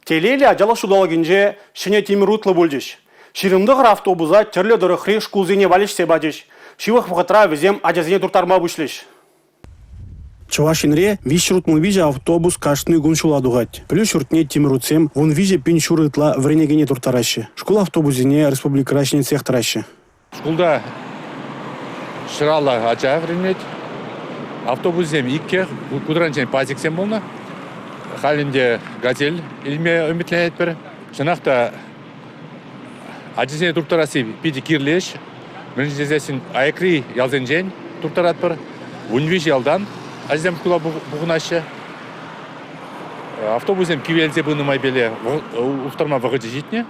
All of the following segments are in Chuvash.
Телейлӗ ачалӑх ҫулталӑкӗнче ҫӗнӗ тимӗр утлӑ пулчӗҫ. 29 автобуса тӗрлӗ тӑрӑхри шкулсене валеҫсе пачӗҫ. Ҫывӑх вӑхӑтра вӗсем ачасене турттарма пуҫлӗҫ. Чӑваш Енре 363 автобус кашни кун ҫула тухать. Пӗлӳ ҫуртне тимӗр утсем 13 пин ҫурӑ ытла вӗренекене турттараҫҫӗ. Шкул автобусӗсене республикӑра ҫӗнетсех тӑраҫҫӗ. Шкулта ҫӑраллӑ ача вӗренет. Автобуссем иккӗ, кутранчен пазиксем пулнӑ. Халь ӗнтӗ «Газель» илме ӗмӗтленетпӗр. Чӑнах та ачасене турттарасси питӗ кирлӗ ӗҫ. Мӗншӗн тесессӗн аякри ялсенчен турттаратпӑр. 13 ялтан ачасем шкула пухӑнаҫҫӗ. Автобуссем кивелсе пынӑ майпеле улӑштарма вӑхӑчӗ ҫитнӗ.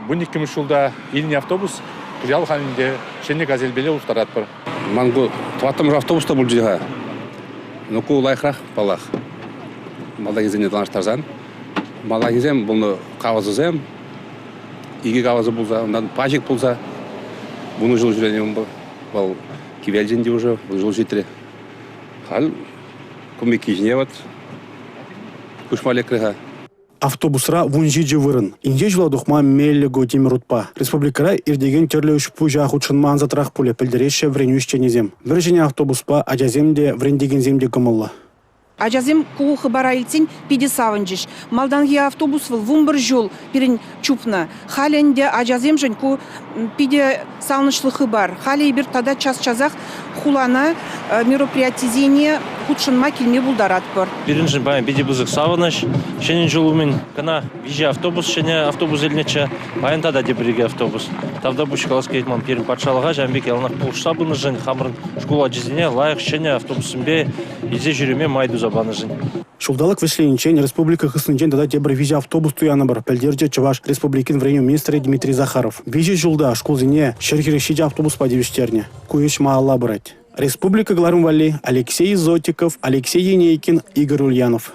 Вуниккӗмӗш ҫулта илнӗ автобус кӑҫал халь ӗнтӗ ҫӗнӗ «Газельпеле» улӑштаратпӑр. Ман ку тӑваттӑмӗш автобус та пулчӗ-ха. Ну ку лайӑхрах, паллах. Малтанхисене танлаштарсан. Малтанхисем пулнӑ кавасӑсем, икӗ кавасӑ пулса, унтан паҫик пулса вунӑ ҫул ҫӳренӗ унпа. Вӑл кивелчӗ ӗнтӗ уже, вун ҫул ҫитрӗ. Халь кумикки ҫине вот куҫма лекрӗ-ха. Автобусра 17 вырӑн. Инҫе ҫула тухма меллӗ ку тимӗр утпа. Республикӑра иртекен тӗрлӗ ӗҫ-пуҫа хутшӑнма ансатрах пулӗ, пӗлтереҫҫӗ вӗренӳ ӗҫченӗсем. Вӗр ҫӗнӗ автобуспа ачасем те, вӗрентекенсем те кӑмӑллӑ. Ачасем ку хыпара илтсен питӗ савӑнчӗҫ. Малтанхи автобус вӑл 11 ҫул пирӗн чупнӑ. Халӗ ӗнтӗ ачасемшӗн ку питӗ савӑнӑҫлӑ хыпар. Халӗ эпир тата час-часах хулана мероприятисене хутшӑнма килме пултаратпӑр. Пирӗншӗн паян питӗ пысӑк савӑнӑҫ. Ҫӗнӗ ҫул умӗн кӑна виҫӗ автобус ҫӗнӗ автобус илнӗччӗ. Паян тата тепӗр икӗ автобус. Тавтапуҫ калас килет ман пирӗн патшалӑха ҫавӑн пек яланах пулӑшса пынӑшӑн, хамӑрӑн шкул ачисене лайӑх ҫӗнӗ автобуссемпе илсе ҫӳреме май туса панӑшӑн. Ҫулталӑк вӗҫлениччен республика хыснинчен тата тепӗр виҫӗ автобус туянӑпӑр, пӗлтерчӗ Чӑваш Республикин вӗренӳ министрӗ Дмитрий Захаров. Виҫӗ ҫулта шкулсене 147 автобуспа тивӗҫтернӗ. Ку ӗҫ малалла пырать. Республика кӑларӑм валли Алексей Зотиков, Алексей Енейкин, Игорь Ульянов.